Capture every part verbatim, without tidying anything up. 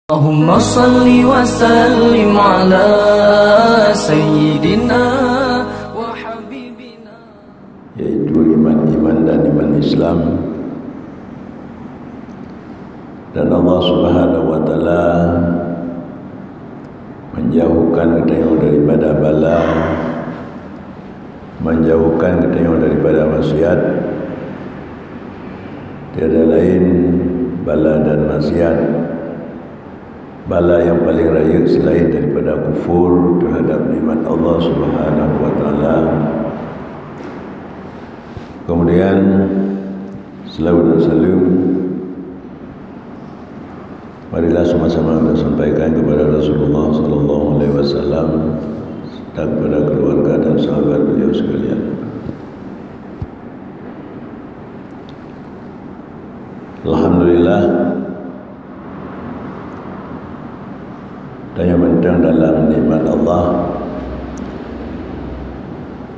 Allahumma salli wa sallim ala sayyidina wa habibina, yaitu iman, iman dan iman Islam. Dan Allah Subhanahu wa Taala menjauhkan geutanyoe daripada bala, menjauhkan geutanyoe daripada maksiat. Tiada lain bala dan maksiat. Bala yang paling rayeuk selain daripada kufur terhadap nikmat Allah Subhanahu wa Taala. Kemudian, selawat dan salam marilah sama-sama kita sampaikan kepada Rasulullah sallallahu alaihi wasallam dan kepada keluarga dan sahabat beliau sekalian. Alhamdulillah, tanyoe mantong dalam nikmat Allah,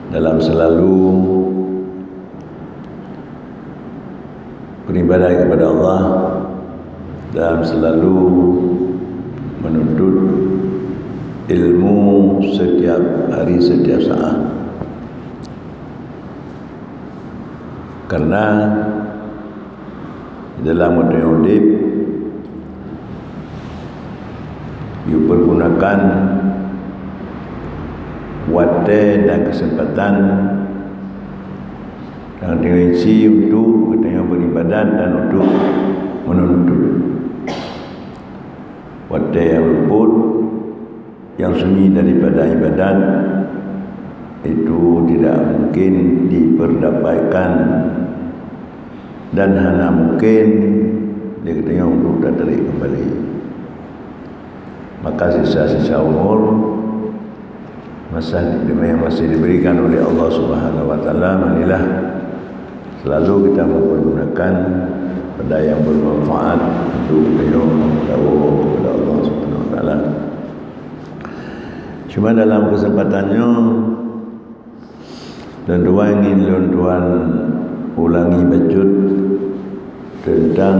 dalam selalu beribadah kepada Allah, dalam selalu menuntut ilmu setiap hari, setiap saat. Karena dalam watée udeb, yue pergunakan watée dan kesempatan nyang teungoh isi untuk geutanyoe beribadat dan untuk menuntut. Watée nyang luput, nyang sunyi daripada ibadat, itu tidak mungkin diperdapatkan dan hana mungkin lé geutanyoe untuk tatarék keumbali. Maka sisa-sisa umur masa yang masih diberikan oleh Allah Subhanahu wa Taala, marilah selalu kita mempergunakan pada yang bermanfaat untuk geutanyoe dakwah kepada Allah Subhanahu wa Taala. Cuma dalam kesempatan nyoe, lôn tuan ingin lôn tuan ulangi bacut tentang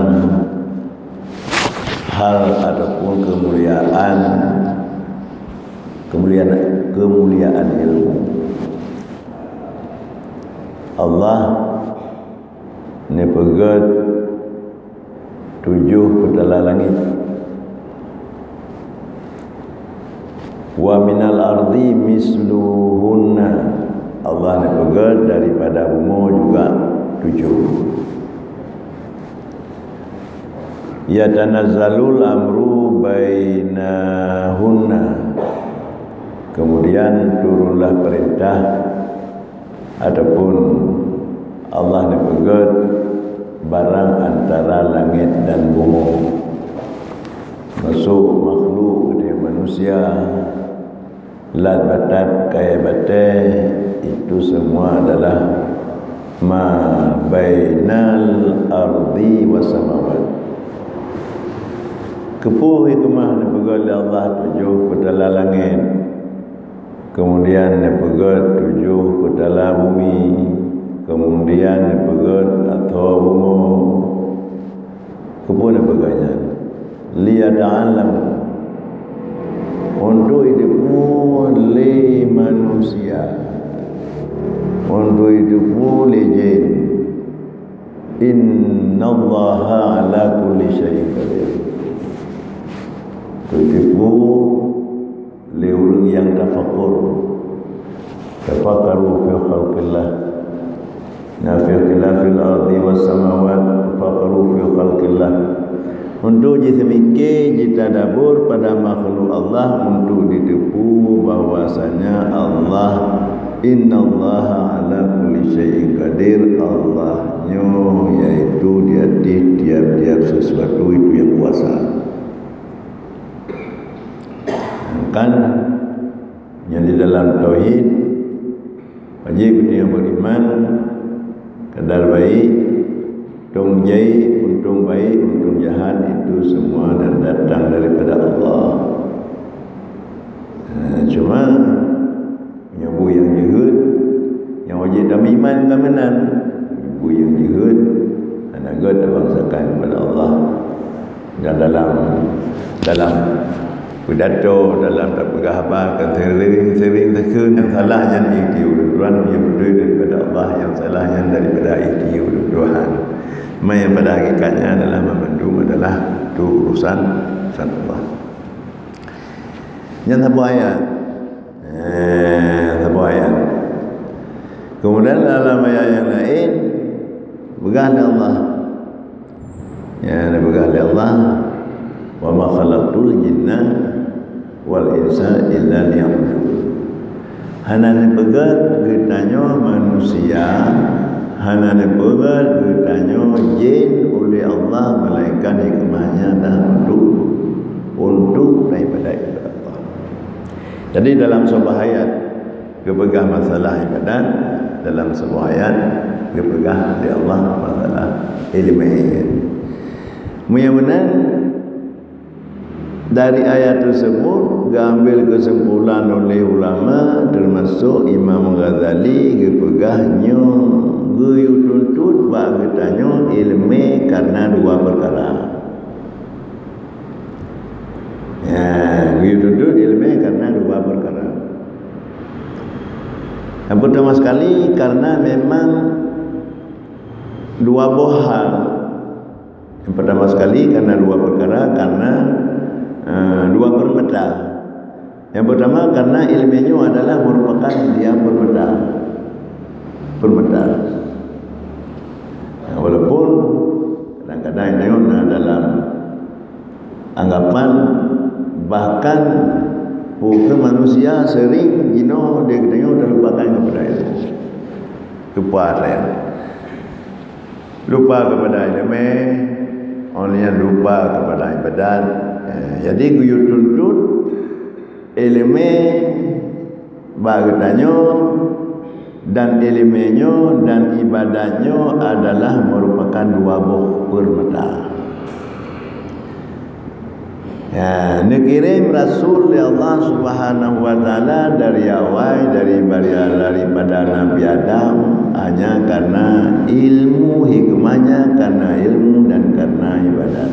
hal ataupun kemuliaan, kemuliaan, kemuliaan ilmu. Allah neupeugét tujoh peutala langét. Wa minal ardi misluhunna. Allah neupeugét daripada bumoe juga tujoh. Yatanazzalul amru bainahunna. Kemudian turunlah perintah ataupun Allah neupeugét barang antara langét dan bumoe. Masuk makhluk geutanyoe manusia, lat batat kayée batée, itu semua adalah ma bainal ardi was samawat. Keupeue hikmah neupeugét lé Allah tujoh peutala langét? Kemudian neupeugét tujoh peutala bumi, kemudian neupeugét ateueh bumoe. Keupeue neupeugét nyan? Liyata'allamu, untuk jiteupeue lé manusia, untuk jiteupeue lé jén. Innallaha ala kulli syai'in qadir. Teuteupeue lé ureuëng nyang tafakkur. Tafakkaru fi khalqillah. Na fi ikhtilafil ardi was samawat, tafakkaru fi khalqillah. Untuk jiseumiké, jitadabur pada makhluk Allah untuk jiteupeue bahwasanya Allah, innallaha ala kulli syai'in qadir, Allah nyoe yaitu di ateueh tiap-tiap sesuatu itu yang kuasa. Kan nyan di dalam tauhid, wajéb geutanyoe beriman, kadar baik, untông jai, untông baik, untông jahat, itu semua dan datang daripada Allah. Ha, cuma meunyoe buet nyang jeuhet, nyang wajéb tameuiman ka meunan. Meunyoe buet nyang jeuhet, hana gét tabangsakan kepada Allah. Dan dalam, dan Dalam pidato, dalam tapeugah haba, kan sering-sering takheun nyang salah nyan ikhtiar ulôn tuan, nyang beutôi daripada Allah, nyang salah nyan daripada ikhtiar ulôn tuan. Maka nyang pada hakikatnya adalah meumandum adalah tu urusan, urusan Allah. Nyan saboh ayat. Eh, saboh ayat. Kemudian dalam ayat nyang laén, peugah lé Allah. Ya, peugah lé Allah, "Wa ma khalaqtul jinna wal insa illa liya'budun." Hana neupeugét geutanyoe manusia, hana neupeugét geutanyoe jén ulé Allah, melainkan hikmahnya adalah untuk, untuk beribadat kepada Allah. Jadi, dalam saboh ayat geupeugah masalah ibadat, dalam saboh ayat geupeugah lé Allah masalah ileumèe. Meunyoe meunan, dari ayat tersebut geuambil kesimpulan oleh ulama, termasuk Imam Ghazali, geupeugah nyoe geuyue tuntot bak geutanyoe ileumèe karena dua peukara. Ya, geuyue tuntot ileumèe karena dua peukara. Yang pertama sekali, karena memang dua boh hal. Yang pertama sekali, karena dua peukara, karena, eh, dua peurmata. Yang pertama, karena ileumèe nyoe adalah merupakan dia peurmata. Peurmata. Nah, walaupun kadang-kadang nyoe na dalam anggapan, bahkan bukan manusia sering jinoe dia geutanyoe terlupakan kepada ilmu. Lupa saya. Lupa kepada ileumèe, orang yang lupa kepada ibadat. Eh, jadi geuyue tuntot ileumèe bak geutanyoe, dan ileumèe nyoe dan ibadat nyoe adalah merupakan dua boh peurmata. Ya, neukirém rasul lé Allah Subhanahu wa Taala dari awai, dari, dari, daripada Nabi Adam, hanya karena ilmu, hikmahnya karena ilmu dan karena ibadat.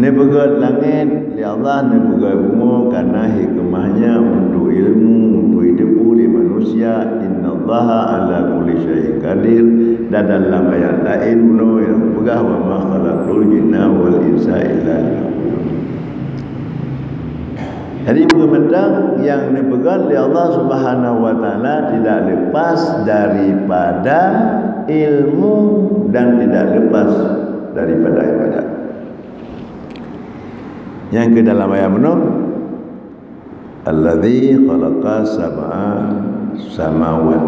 Neupeugét langét lé Allah, neupeugét bumoe karena hikmahnya untuk ilmu, untuk jiteupeue lé manusia. Innallaha ala kulli syai'in qadir. Dan dalam ayat laén bunoe nyang geupeugah, "Wa ma khalaqtul jinna wal insa illa liya'budun." Jadi, peue mantong nyang neupeugét lé Allah Subhanahu wa Taala tidak lepas daripada ilmu dan tidak lepas daripada ibadat. Nyang keu dalam ayat bunoe, "Alladzi khalaqa sab'a samawat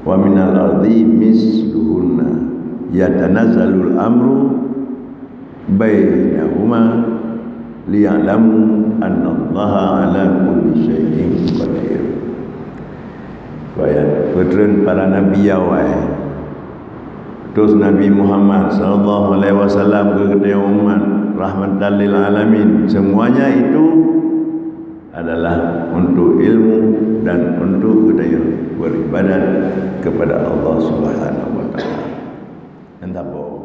wa minal ardi misluhunna yatanazzalul amru bainahuma liya'lamu annallaha ala kulli syai'in qadir." Ayat, peutreun para nabi awai. Terus Nabi Muhammad sallallahu alaihi wasallam keu geutanyoe umat rahmatan lil alamin. Semuanya itu adalah untuk ilmu dan untuk geutanyoe beribadat kepada Allah Subhanahu wa Taala. Entah apa.